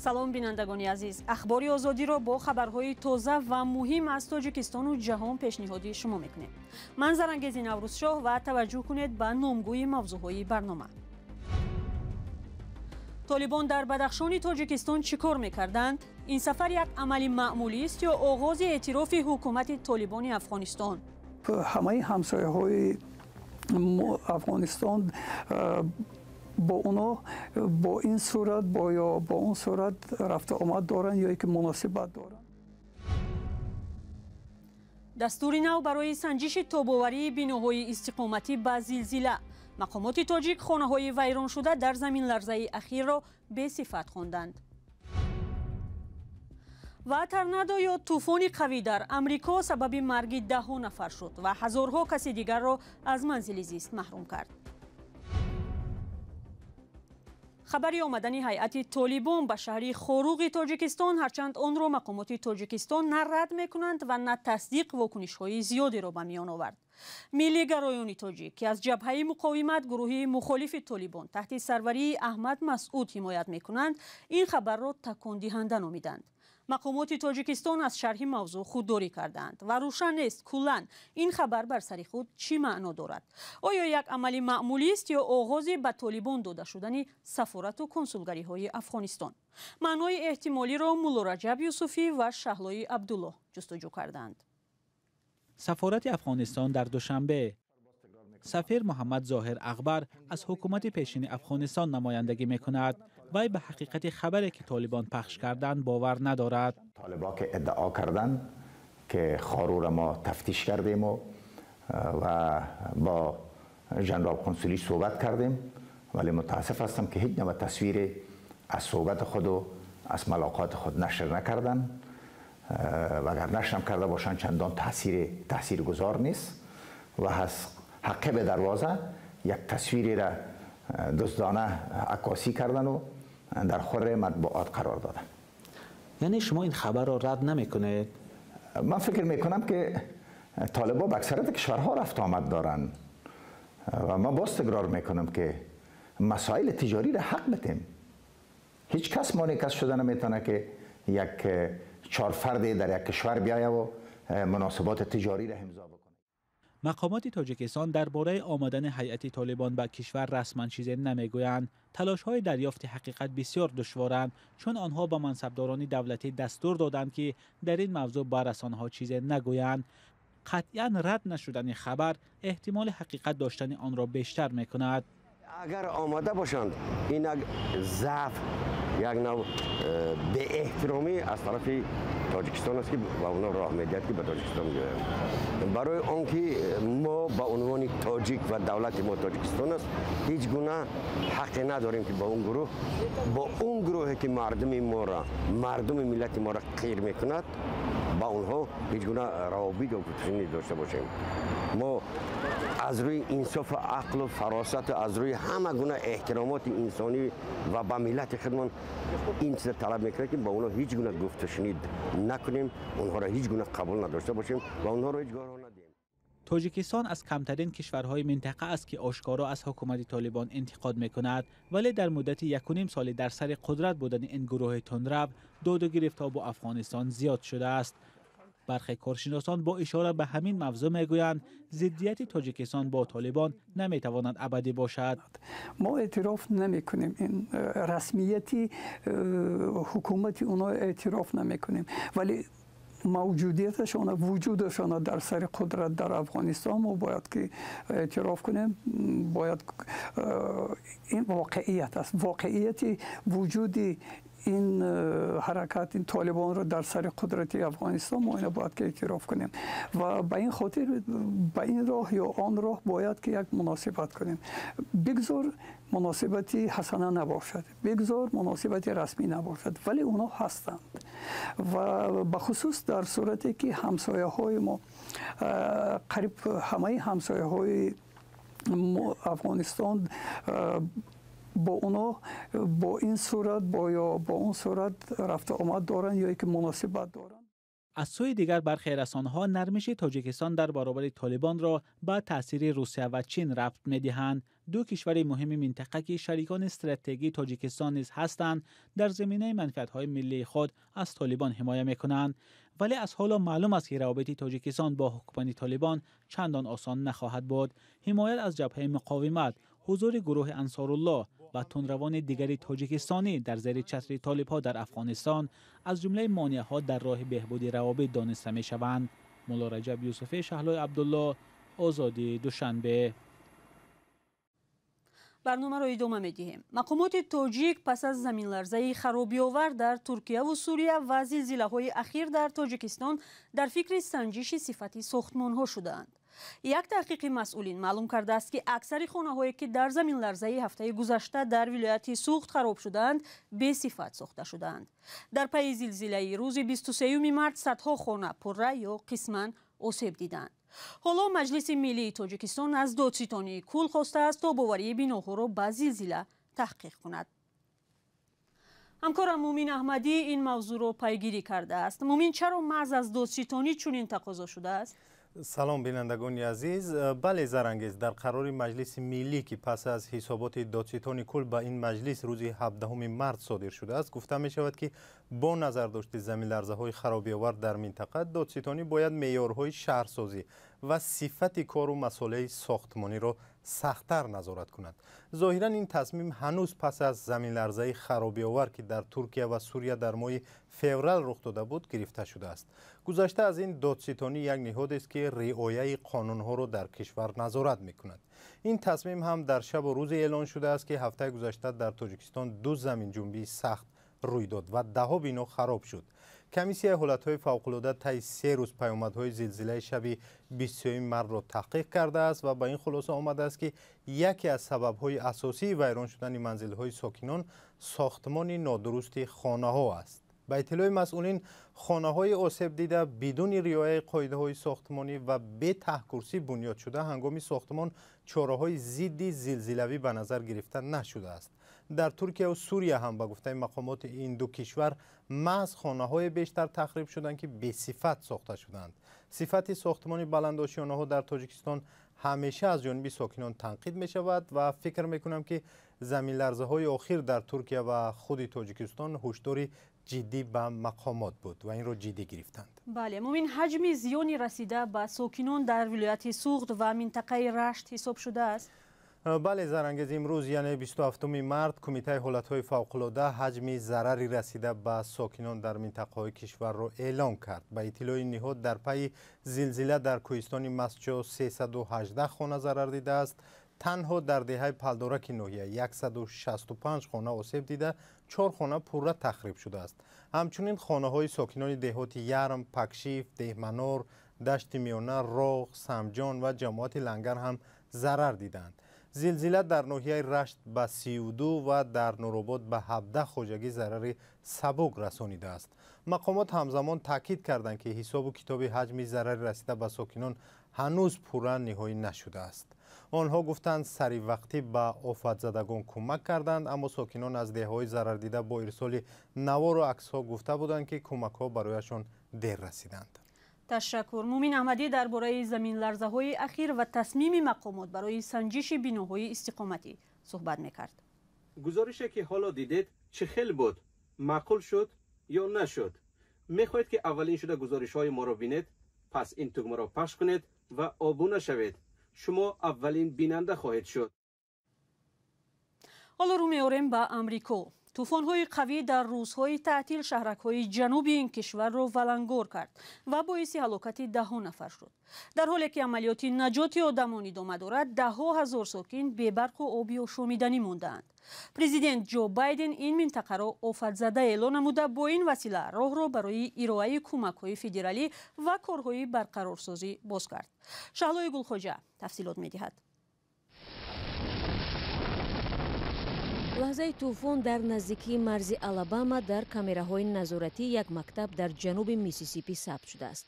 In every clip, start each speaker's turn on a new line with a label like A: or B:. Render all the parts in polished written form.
A: Салом, бинандагони азиз. Ахбори Озодиро бо хабарҳои тоза ва муҳим аз Тоҷикистону ҷаҳон пешниҳоди шумо мекунем. Ман Зарангези Наврӯзшоҳ ва таваҷҷӯҳ кунед ба номгӯи мавзӯъҳои барнома. Толибон дар Бадахшони Тоҷикистон чӣ кор мекарданд? Ин сафар як амали маъмулист ё оғози эътирофи ҳукумати Толибони Афғонистон?
B: Ҳамаи ҳамсояҳои Афғонистон бо оно бо ин сурат бо ё бо он сурат рафта омад доранд ё ки муносибат доранд.
A: Дастури нав барои санҷиши тобоварии биноҳои истиқоматӣ ба зилзила. Мақомоти тоҷик хонаҳои вайроншуда дар заминларзаи ахирро бесифат хонданд. Ва торнадо ё тӯфони қавӣ дар Амрико сабаби марги даҳҳо нафар шуд ва ҳазорҳо каси дигарро аз манзили зист маҳрум кард. Хабари омадани ҳайати Толибон ба шаҳри Хоруғи Тоҷикистон, ҳарчанд онро мақомоти Тоҷикистон на рад мекунанд ва на тасдиқ, вокунишҳои зиёдеро ба миён овард. Миллигароёни тоҷик, ки аз Ҷабҳаи муқовимат, гурӯҳи мухолифи Толибон таҳти сарварии Аҳмад Масъуд, ҳимоят мекунанд, ин хабарро такондиҳанда номиданд. Мақомоти Тоҷикистон аз шарҳи мавзӯъ худдорӣ карданд ва рӯшан нест, куллан ин хабар бар сари худ чӣ маъно дорад. Оё як амали маъмулист ё оғози ба Толибон дода шудани сафорату консулгариҳои Афғонистон? Маънои эҳтимолиро Муллораҷаб Юсуфӣ ва Шаҳлои Абдуллоҳ ҷустуҷӯ карданд.
C: Сафорати Афғонистон дар Душанбе. Сафир Муҳаммад Зоҳир Акбар аз ҳукумати пешини Афғонистон намояндагӣ мекунад. Вай ба ҳақиқати хабаре, ки Толибон пахш карданд, бовар надорад.
D: Толибо ки иддао карданд, ки Хоруғ мо тафтиш кардем ва бо ҷанрал консулӣ суҳбат кардем, вале мутаассиф ҳастам, ки ҳеҷ навъ тасвире аз суҳбати худ ва аз мулоқоти худ нашр накарданд ва агар нашрам карда бошанд, чандон таъсиргузор нест ва аз ҳаққи дарвоза як тасвиреро дуздона аккосӣ кардан ва дар хури матбуот қарор доданд.
C: Яъне шумо ин хабарро рад намекунед?
D: Ман фикр мекунам, ки толибо ба аксарияти кишварҳо рафту омад доранд ва ман боз такрор мекунам, ки масоили тиҷориро ҳақ битем. Ҳеҷ кас монеъ кас шуда наметавонад, ки як чор фарде дар як кишвар биёяд ва муносиботи тиҷориро имзо бикунад.
C: Мақомоти Тоҷикистон дар бораи омадани ҳайати Толибон ба кишвар расман чизе намегӯянд. Талошҳои дарёфти ҳақиқат бисёр душворанд, чун онҳо ба мансабдорони давлатӣ дастур доданд, ки дар ин мавзӯъ ба расонаҳо чизе нагӯянд. Қатъиян рад нашудани хабар эҳтимоли ҳақиқат доштани онро бештар мекунад.
E: Агар омода бошанд, ин як заъф, як нав беэҳтиромӣ аз тарафи Тоҷикистон аст, ки ба онҳо роҳ медиҳад, ки ба Тоҷикистон биёянд. Барои он ки мо ба унвони тоҷик ва давлати мо Тоҷикистон аст, ҳеҷ гуна ҳаққе надорем, ки ба он гурӯҳ, бо он гурӯҳе, ки мардуми моро, мардуми миллати моро қир мекунад, ба онҳо ҳеҷ гуна равобит ё гуфтушунид дошта бошем. Мо аз рӯи инсофу ақлу фаросату аз рӯи ҳама гуна эҳтиромоти инсонӣ ва ба миллати худмон ин чиза талаб мекунад, ки ба онҳо ҳеҷ гуна гуфтушунид накунем, онҳоро ҳеҷ гуна қабул надошта бошем ва онҳоро ҳеҷ гоҳ роҳ надиҳем.
C: Тоҷикистон аз камтарин кишварҳои минтақа аст, ки ошкоро аз ҳукумати Толибон интиқод мекунад, вале дар муддати 1.5 соли дар сари қудрат будани ин гурӯҳи тундрав доду гирифтҳо бо Афғонистон зиёд шудааст. Бархе коршиносон бо ишора ба ҳамин мавзӯъ мегӯянд, зиддияти Тоҷикистон бо Толибон наметавонад абадӣ бошад.
B: Мо эътироф намекунем, ин расмияти ҳукумати онҳо эътироф намекунем, вале мавҷудияташона, вуҷудашона дар сари қудрат дар Афғонистон мо бояд ки эътироф кунем. Бояд, ин воқеият аст, воқеияти вуҷуди ин ҳаракат, ин Толибонро дар сари қудрати Афғонистон мо ина бояд ки эътироф кунем ва ба ин хотир ба ин роҳ ё он роҳ бояд ки як муносибат кунем. Бигзор муносибати ҳасана набошад, бигзор муносибати расмӣ набошад, вале онҳо ҳастанд ва бахусус дар сурате ки ҳамсояҳои мо, қариб ҳамаи ҳамсояҳои Афғонистон бо оно бо ин сурат бо ё бо он сурат рафту омад доранд ё ки муносибат доранд.
C: Аз сӯи дигар, бархе расонаҳо нармиши Тоҷикистон дар баробари Толибонро ба таъсири Русия ва Чин рабт медиҳанд. Ду кишвари муҳими минтақа, ки шарикони стратегии Тоҷикистон низ ҳастанд, дар заминаи манфиатҳои миллии худ аз Толибон ҳимоя мекунанд. Вале аз ҳоло маълум аст, ки равобити Тоҷикистон бо ҳукумати Толибон чандон осон нахоҳад буд. Ҳимоят аз ҷабҳаи муқовимат, ҳузури гурӯҳи Ансоруллоҳ ва тундравони дигари тоҷикистонӣ дар зери чатри толибҳо дар Афғонистон аз ҷумлаи монеаҳо дар роҳи беҳбуди равобит дониста мешаванд. Мулло Раҷаб Юсуфӣ, Шаҳлои Абдулло, Озодӣ, Душанбе.
A: Барномаро идома медиҳем. Мақомоти тоҷик пас аз заминларзаи харобиовар дар Туркияву Сурия ва зилзилаҳои ахир дар Тоҷикистон дар фикри санҷиши сифати сохтмонҳо шудаанд. Як таҳқиқи масъулин маълум кардааст, ки аксари хонаҳое, ки дар заминларзаи ҳафтаи гузашта дар вилояти Суғд хароб шудаанд, бесифат сохта шудаанд. Дар пайи зилзилаи рӯзи 23 март садҳо хона пурра ё қисман осеб диданд. Ҳоло Маҷлиси миллии Тоҷикистон аз додситонии кул хостааст, то боварии биноҳоро ба зилзила таҳқиқ кунад. Ҳамкорам Мумин Аҳмадӣ ин мавзӯъро пайгирӣ кардааст. Мумин, чаро маҳз аз додситонӣ чунин тақозо шудааст?
F: Салом, бинандагони азиз. Бале, Зарангез, дар қарори Маҷлиси миллӣ, ки пас аз ҳисоботи додситони кул ба ин маҷлис рӯзи 17 март содир шудааст, гуфта мешавад, ки бо назардошти заминларзаҳои харобиовар дар минтақа додситонӣ бояд меъёрҳои шаҳрсозӣ ва сифати кору масолеҳи сохтмониро сахттар назорат кунад. Зоҳиран ин тасмим ҳанӯз пас аз заминларзаи харобиовар, ки дар Туркия ва Сурия дар моҳи феврал рух дода буд, гирифта шудааст. Гузашта аз ин, додситонӣ як ниҳодест, ки риояи қонунҳоро дар кишвар назорат мекунад. Ин тасмим ҳам дар шабу рӯзе эълон шудааст, ки ҳафтаи гузашта дар Тоҷикистон ду заминҷунбии сахт рӯй дод ва даҳҳо бино хароб шуд. Комиссияи ҳолатҳои фавқулода таи 3 рӯз паёмадҳои зилзилаи шаби 23 мартро таҳқиқ кардааст ва ба ин хулоса омадааст, ки яке аз сабабҳои асосии вайрон шудани манзилҳои сокинон сохтмони нодурусти хонаҳо аст. Ба иттилои масъулин, хонаҳои осебдида бидуни риояи қоидаҳои сохтмонӣ ва бетаҳкурсӣ бунёд шуда, ҳангоми сохтмон чораҳои зидди зилзилавӣ ба назар гирифта нашудааст. Дар Туркияву Сурия ҳам, ба гуфтаи мақомоти ин ду кишвар, маҳз хонаҳое бештар тахриб шуданд, ки бесифат сохта шуданд. Сифати сохтмони баландошёнаҳо дар Тоҷикистон ҳамеша аз ҷониби сокинон танқид мешавад ва фикр мекунам, ки заминларзаҳои охир дар Туркия ва худи Тоҷикистон ҳушдори ҷиддӣ ба мақомот буд ва инро ҷиддӣ гирифтанд.
A: Бале, Мумин, ҳаҷми зиёни расида ба сокинон дар вилояти Суғд ва минтақаи Рашт ҳисоб шудааст?
F: Бале, Зарангез, имрӯз, яъне 27 март, Кумитаи ҳолатҳои фавқулода ҳаҷми зарари расида ба сокинон дар минтақаҳои кишварро эълон кард. Ба иттилои ниҳод, дар пайи зилзила дар кӯҳистони Мастчо 318 хона зарар дидааст. Танҳо дар деҳаи Палдораки ноҳия 165 хона осеб дида, 4 хона пурра тахриб шудааст. Ҳамчунин хонаҳои сокинони деҳоти Ярм, Пакшиф, Деҳманор, Дашти Миёна, Роғ, Самҷон ва ҷамоати Лангар ҳам зарар диданд. Зилзила дар ноҳияи Рашт ба 32 ва дар Нуробод ба 17 хоҷагӣ зарари сабук расонидааст. Мақомот ҳамзамон таъкид карданд, ки ҳисобу китоби ҳаҷми зарари расида ба сокинон ҳанӯз пурра ниҳоӣ нашудааст. Онҳо гуфтанд, саривақтӣ ба офатзадагон кӯмак карданд, аммо сокинон аз деҳаҳои зарардида бо ирсоли навору аксҳо гуфта буданд, ки кӯмакҳо барояшон дер расиданд.
A: Ташаккур. Мумин Аҳмадӣ дар бораи заминларзаҳои ахир ва тасмими мақомот барои санҷиши биноҳои истиқоматӣ суҳбат мекард.
G: Гузорише, ки ҳоло дидед, чӣ хел буд? Маъқул шуд ё нашуд? Мехоҳед, ки аввалин шуда гузоришҳои моро бинед? Пас ин тугмаро пахш кунед ва обуна шавед. Шумо аввалин бинанда хоҳед шуд.
A: Ҳоло рӯ меорем ба Амрико. Тӯфонҳои қавӣ дар рӯзҳои таътил шаҳракҳои ҷануби ин кишварро валангор кард ва боиси ҳалокати даҳҳо нафар шуд. Дар ҳоле ки амалиёти наҷоти одамон идома дорад, даҳҳо ҳазор сокин бебарқу оби ошомиданӣ мондаанд. Президент Ҷо Байден ин минтақаро офатзада эълон намуда, бо ин васила роҳро барои ироаи кӯмакҳои федералӣ ва корҳои барқарорсозӣ боз кард. Шаҳлои Гулхоҷа тафсилот медиҳад.
H: Лаҳзаи тӯфон дар наздикии марзи Алабама дар камераҳои назоратии як мактаб дар ҷануби Миссисипи сабт шудааст.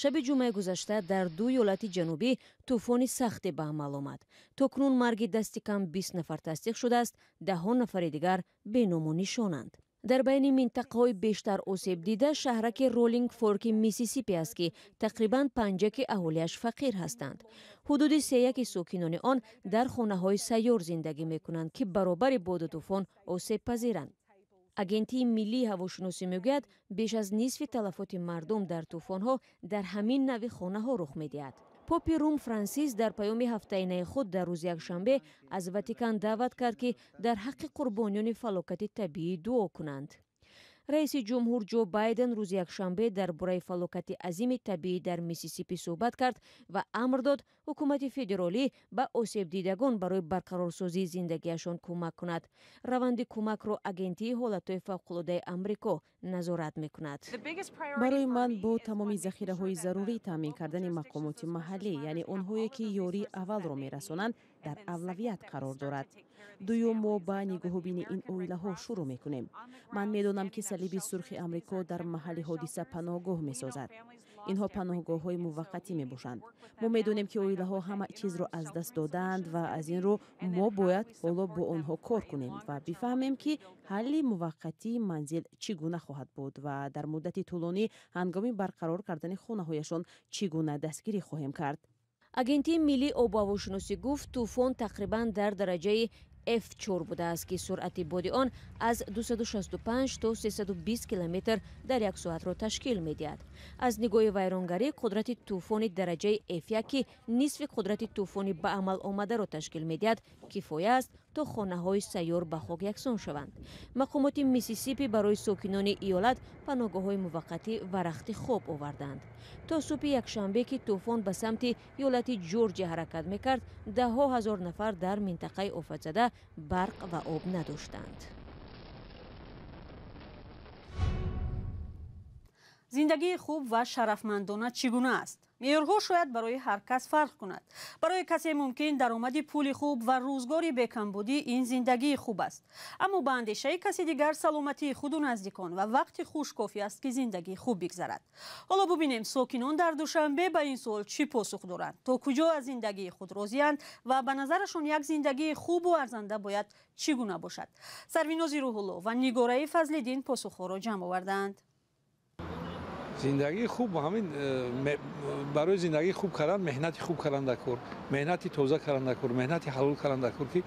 H: Шаби ҷумъаи гузашта дар ду иёлати ҷанубӣ тӯфони сахте ба амал омад. То кунун марги дасти кам 20 нафар тасдиқ шудааст, даҳҳо нафари дигар беному нишонанд. Дар байни минтақаҳои бештар осебдида шаҳраки Ролинг Форки Миссисипи аст, ки тақрибан панҷаки аҳолиаш фақир ҳастанд. Ҳудуди сеяки сокинони он дар хонаҳои сайёр зиндагӣ мекунанд, ки баробари боду тӯфон осебпазиранд. Агентии миллии ҳавошиносӣ мегӯяд, беш аз нисфи талафоти мардум дар тӯфонҳо дар ҳамин навъи хонаҳо рух медиҳад. Попи Рум Франсис дар паёми ҳафтаинаи худ дар рӯзи якшанбе аз Ватикан даъват кард, ки дар ҳаққи қурбониёни фалокати табиӣ дуо кунанд. Раиси ҷумҳур Ҷо Байден рӯзи якшанбе дар бораи фалокати азими табиӣ дар Миссисипи суҳбат кард ва амр дод ҳукумати федералӣ ба осебдидагон барои барқарорсозии зиндагиашон кӯмак кунад. Раванди кӯмакро Агентии ҳолатҳои фавқулодаи Амрико назорат мекунад.
I: Барои ман бо тамоми захираҳои зарурӣ таъмин кардани мақомоти маҳаллӣ, яъне онҳое ки ёрии аввалро мерасонанд, дар авлавият қарор дорад. Дуюм, мо ба нигоҳубини ин оилаҳо шурӯъ мекунем. Ман медонам, ки Салиби Сурхи Амрико дар маҳалли ҳодиса паноҳгоҳ месозад. Инҳо паноҳгоҳҳои муваққатӣ мебошанд. Мо медонем, ки оилаҳо ҳама чизро аз даст додаанд ва аз ин рӯ мо бояд ҳоло бо онҳо кор кунем ва бифаҳмем, ки ҳалли муваққатии манзил чӣ гуна хоҳад буд ва дар муддати тӯлонӣ ҳангоми барқарор кардани хонаҳояшон чӣ гуна дастгирӣ хоҳем кард.
H: Агентии миллии обу ҳавошиносӣ гуфт, тӯфон тақрибан дар дараҷаи F4 будааст, ки суръати боди он аз 265 то 320 километр дар як соатро ташкил медиҳад. Аз нигоҳи вайронгарӣ, қудрати тӯфони дараҷаи F1, ки нисфи қудрати тӯфони ба амал омадаро ташкил медиҳад, кифоя аст то хонаҳои сайёр ба хок яксон шаванд. Мақомоти Миссисипи барои сокинони иёлат паноҳгоҳҳои муваққатӣ ва рахти хоб оварданд. То субҳи якшанбе, ки тӯфон ба самти иёлати Ҷорҷия ҳаракат мекард, даҳҳо ҳазор нафар дар минтақаи офатзада барқ ва об надоштанд.
A: Зиндагии хуб ва шарафмандона чӣ гуна аст? Меъёрҳо шояд барои ҳар кас фарқ кунад. Барои касе мумкин даромади пули хуб ва рӯзгори бекамбудӣ ин зиндагии хуб аст. Аммо ба андешаи каси дигар саломатии худу наздикон ва вақти хуш кофӣ аст, ки зиндагии хуб бигзарад. Ҳоло бубинем, сокинон дар Душанбе ба ин суол чӣ посух доранд, то куҷо аз зиндагии худ розианд ва ба назарашон як зиндагии хубу арзанда бояд чӣ гуна бошад. Сарвинози Рӯҳулло ва Нигораи Фазлиддин посухҳоро ҷамъ овардаанд.
J: Зиндагии хуб ҳамин барои зиндагии хуб кардан меҳнати хуб кардан дар кор, меҳнати тоза кардан дар кор, меҳнати ҳалол кардан дар кор, ки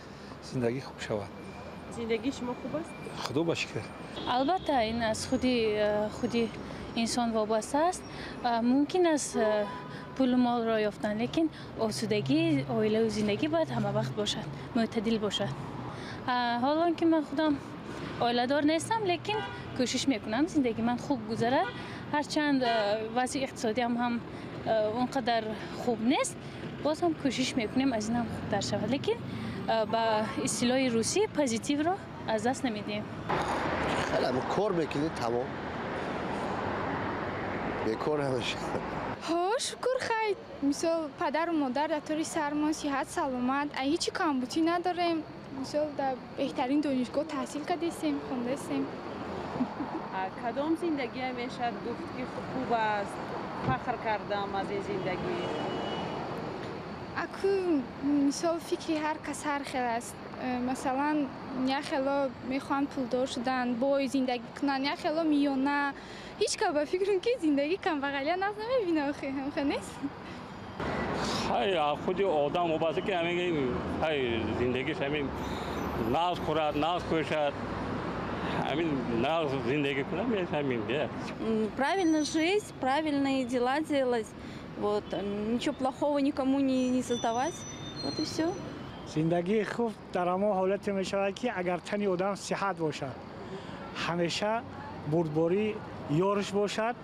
J: зиндагӣ хуб шавад.
K: Зиндагии шумо хуб аст?
J: Худо ба шукр.
K: Албатта, ин аз худи инсон вобаста аст. Мумкин аст пулу молро ёфтан, лекин осудагии оилаву зиндагӣ бояд ҳама вақт бошад, мӯътадил бошад. Ҳолон ки ман худам оиладор нестам, лекин кӯшиш мекунам зиндагии ман хуб гузарад. Ҳарчанд вазъи иқтисодиам ҳам он қадар хуб нест, боз ҳам кӯшиш мекунем аз ин ҳам хубтар шавад, лекин ба истилоҳи русӣ позитивро аз даст намедиҳем.
L: Хеле кор мекунӣ, тамом, бекор намешавад.
M: Ҳо, шукр, хай. Мисол, падару модар дар тори сармон сиҳат саломат, ай ҳечи камбудӣ надорем. Мисол, дар беҳтарин донишгоҳ таҳсил кардастем, хондастем.
K: Кадом зиндагие мешавад гуфт, ки хуб аст, фахр кардам аз ин зиндагӣ?
M: Аку, мисол, фикри ҳар кас ҳар хел аст. Масалан, як хело мехоҳанд пулдор шудан, бой зиндагӣ кунанд, як хело миёна. Ҳеҷ кас ба фикрам, ки зиндагӣ камбағалия нағз намебина, охи ҳамхел нест?
N: Хай, худи одам вобаста, ки ҳамин хай зиндагиш ҳамин нағз хӯрад, нағз пӯшад, ҳамин нағз зиндагӣ кунад, ҳамин.
O: Правильно жить, правильные дела делать, вот, ничего плохого никому не создавать, вот и все.
P: Зиндагии хуб дар ҳамон ҳолате мешавад, ки агар тани одам сиҳат бошад, ҳамеша бурдборӣ ёрш бошад,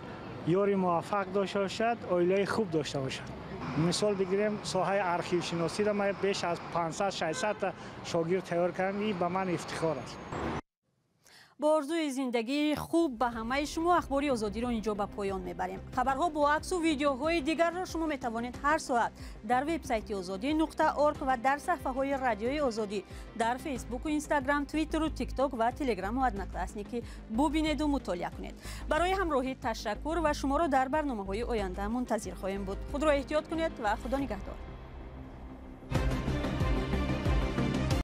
P: ёри муваффақ дошта бошад, оилаи хуб дошта бошад. Мисол бигирем, соҳаи архившиносиро ман беш аз 500-600 та шогирд тайёр кардам, ин ба ман ифтихор аст.
A: Бо орзуи зиндагии хуб ба ҳамаи шумо Ахбори Озодиро инҷо ба поён мебарем. Хабарҳо бо аксу видеоҳои дигарро шумо метавонед ҳар соат дар вебсайти озодӣ.орг ва дар саҳифаҳои Радиои Озодӣ дар Фейсбуку, Инстаграм, Твиттеру, Тикток ва Телеграму Одноклассники бубинеду мутолиа кунед. Барои ҳамроҳӣ ташаккур ва шуморо дар барномаҳои оянда мунтазир хоҳем буд. Худро эҳтиёт кунед ва Худо нигаҳдор.